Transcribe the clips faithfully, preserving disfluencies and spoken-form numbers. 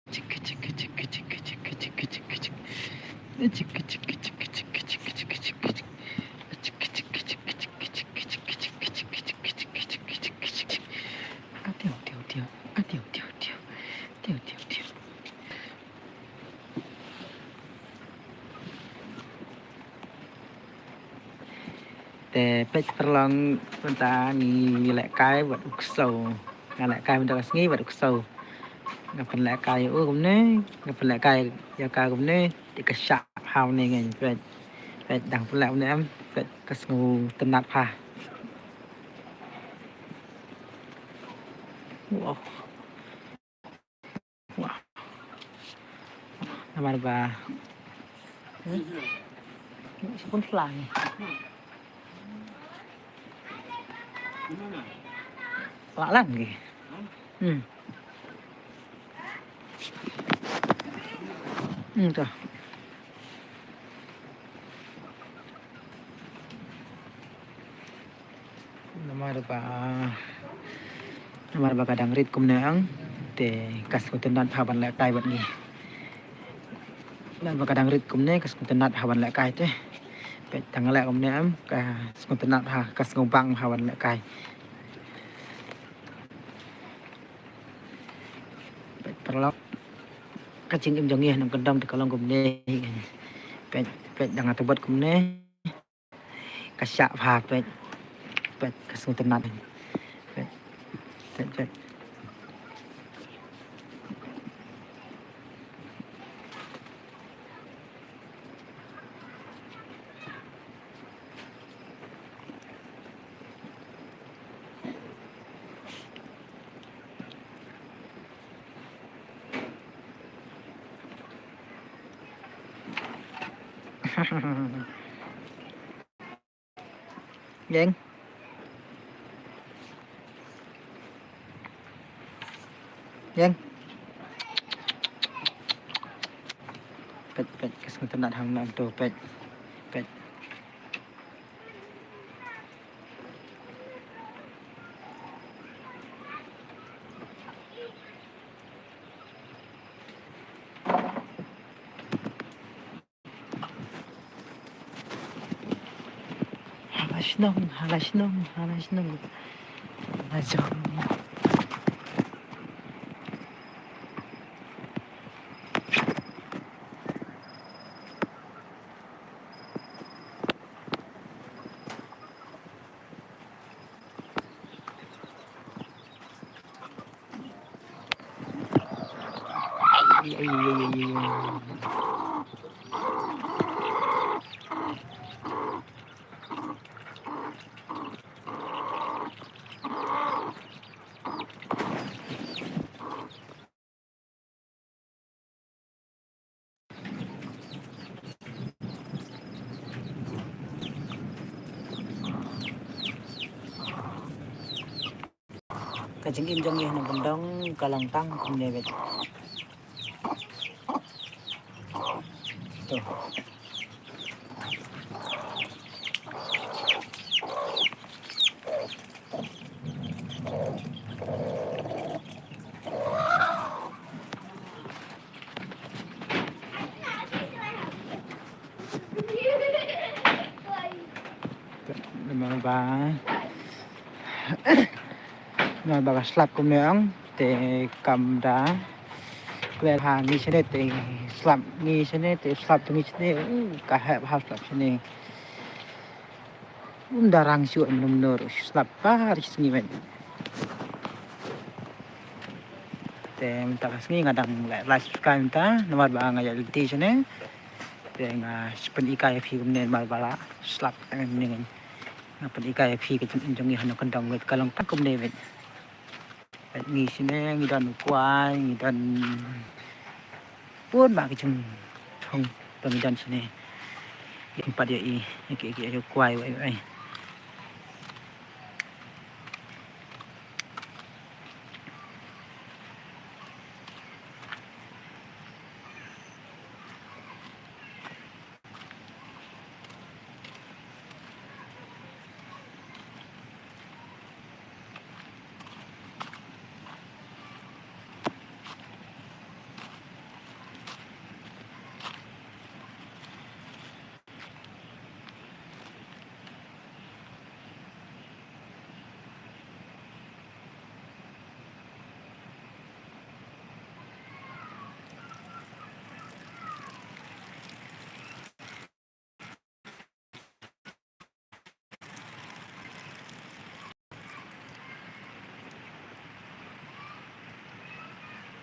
Te peit paralok, mynta ngi lehkai bad u ksew. Nga lehkai mynta ka sngi bad u ksew. Nga pynlehkai ïa u kumne, nga pynlehkai ïa ka kumne, te ka shah ha une ngi peit. Peit dang pynleh une em, peit ka sngew tynnat ha. Wow. Wah. Namar ba. Hmm? Ni sipun selang. Lah lang lagi. Hmm. Hmm, tu. Namar ba, namar ba ka dang rit kumne ang, te ka sngewtynnat ha ban lehkai bad ngi. Namar ba ka dang rit kumne, ka sngewtynnat ha ban lehkai te. Peit tang leh kumne ang, ka sngewtynnat ha, ka sngewbang ha ban lehkai. Peit paralok. Ka jingim jong ngi ha nongkyndong te ka long kumne. Peit, peit dang atu bad kumne. Ka shah bha peit. Peit ka sngewtynnat. Peit. Peit, peit. Jeng. Jeng. Peit, peit, ka sngewtynnat hangno tu, peit. Peit. Hala shnong, hala shnong, hala shnong. Hala shnong. Ka jingim jong ngi ha nongkyndong ka long tang kumne beit. To. Namar ba, namar ba ka slap kumne ong te kam da kler ha ngi shane te slap ngi shane te slap ngi shane, uh, ka hep ha slap shane. Um da rang shuh mynno mynno ruh slap par sngi bad. Te mynta ka sngi nga dang leh live stream mynta namar ba nga ïa lynti shane. Te nga sa pyn-i kai ïa phi kumne namar ba la slap mynne. Nga pyn-i kai ïa phi ka jingim jong ngi ha nongkyndong bad ka long tang kumne bad. Bad ngi shane ngi don u kwai, ngi don bun ba ki jingthung ba ngi don shane. Ngi pat ïa i, ïa ki, ïa ki, ïa u kwai wei wei.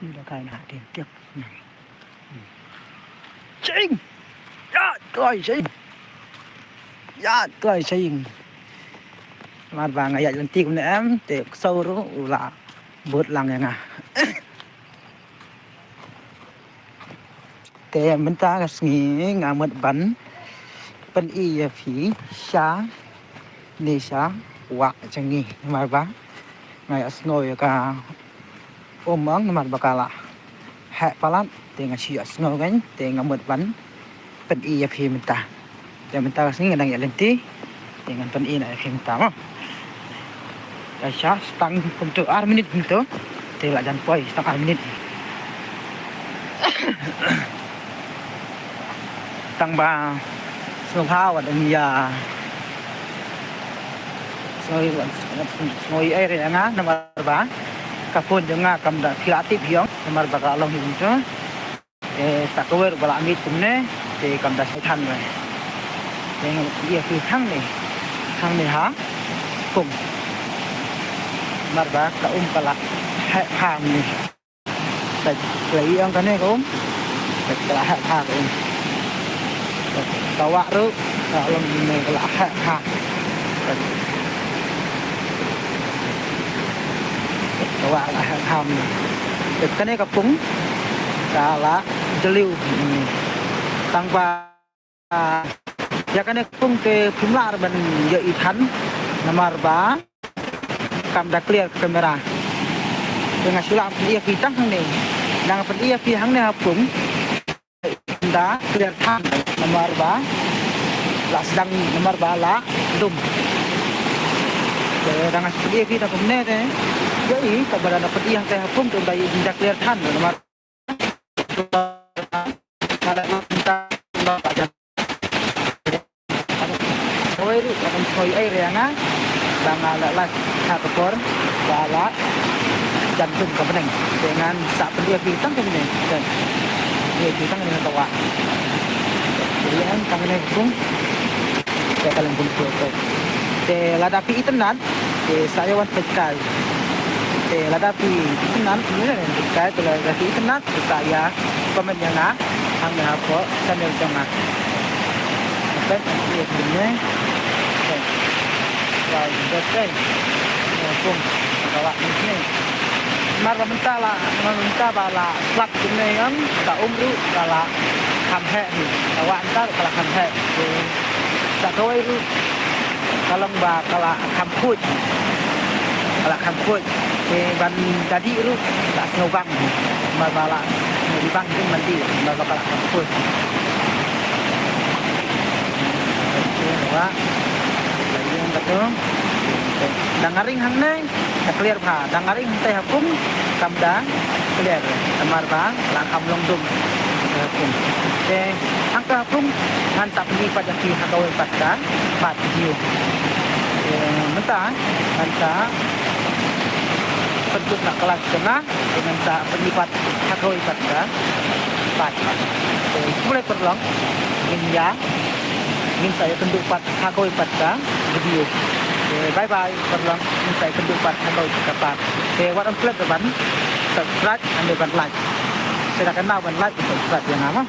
Ïa kai na tin tiap. Ching. Ya, toi ching. Ya, toi ching. Mar ba nga ïaid lynti kumne em, te u ksew ruh u la bud lang ïa nga. Te mynta ka sngi nga mut ban pyni ïa phi sha ne sha wah jong ngi, namar ba nga ïa sngew ïa ka um ong, namar ba ka la heh palat, te nga shu ïa sngew kein, te nga mut ban pyni ïa phi mynta. Te mynta ka sngi nga dang ïaid lynti. Te ngan pyni na ïa phi mynta mo. Ka sha stang kumto ar minit kumto. Te la jan poi stang ar minit. Tang ba sngewbha wat ym ïa sngew, sngew ei re ïa nga namar ba ka phone jong nga kam da phi la tip hi ong namar ba ka long hi kumto. Te sa kawei ruh ba la miet kumne, te kam da shai than re. Te ngan ïa phi hangne, hangne ha pung. Namar ba ka um ka la heh pha kumne. Te ka la ïeng kane ka um. Te ka la heh pha ka um. Te ka wah ruh ka long kumne ka la heh pha. Ka wah la heh pha kumne. Te kane ka pung ka la jylliew. Tang ba ïa kane ka pung te phim lah ban ïohi than namar ba kam da clear ka camera. Te nga shu lah pyni ïa phi tang hangne. Nang pyni ïa phi hangne ha pung. Da clear than namar ba la sdang namar ba la dum. Te da nga pyni ïa phi tang kumne te. Ïohi kaba da pyni ïa hangtai ha pung te da clear than namar Kawei ruh ka dang sngewsih ei re ïa nga ba nga la lait ha ka por ba la jan dum ka bneng. Te ngan sa pynïaid phi tang kane, pynïaid phi tang kane ka wah. Te ïa tang kane ka pung. Te ka long bun phi. Te lada phi itynnad, te sa ïa wan peit kai. Te lada phi itynnad, peit kai, te lada phi itynnad, te sa ïa comment ïa nga hangne hapoh channel jong nga. Peit ïa kine. Wow, interesting. Ïa pung ka wah kine. Mar la mynta la, mar mynta ba la slap kine, ïa ka um ruh ka la kham heh hi. Ka wah mynta ruh ka la kham heh. Te sa kawei ruh ka long ba ka la kham khuid. Ka la kham khuid. Te ban da dih ruh la sngewbang. Mar ba la sngewbang dih ban dih. Mar ba ka la kham khuid. Te ka wah la ïeng katu. Dang nga ring hangne. Ka clear bha, dang nga ring hangtai ha pung kam da clear namar ba la kham long dum ha pung. Te hangta ha pung ngan sa pyni pat ïa phi ha kawei pat ka part two. Te mynta ngan sa pynkut na ka live jong nga, te ngan sa pyni pat ha kawei pat ka part. Te kumne paralok ngin ïa, ngin sa ïakynduh pat ha kawei pat ka video. Te bye bye paralok, ngin sa ïakynduh pat ha kawei pat ka part. Te wat ym klet ban subscribe, hynrei ban like. Te da kynmaw ban like, subscribe ïa nga mo.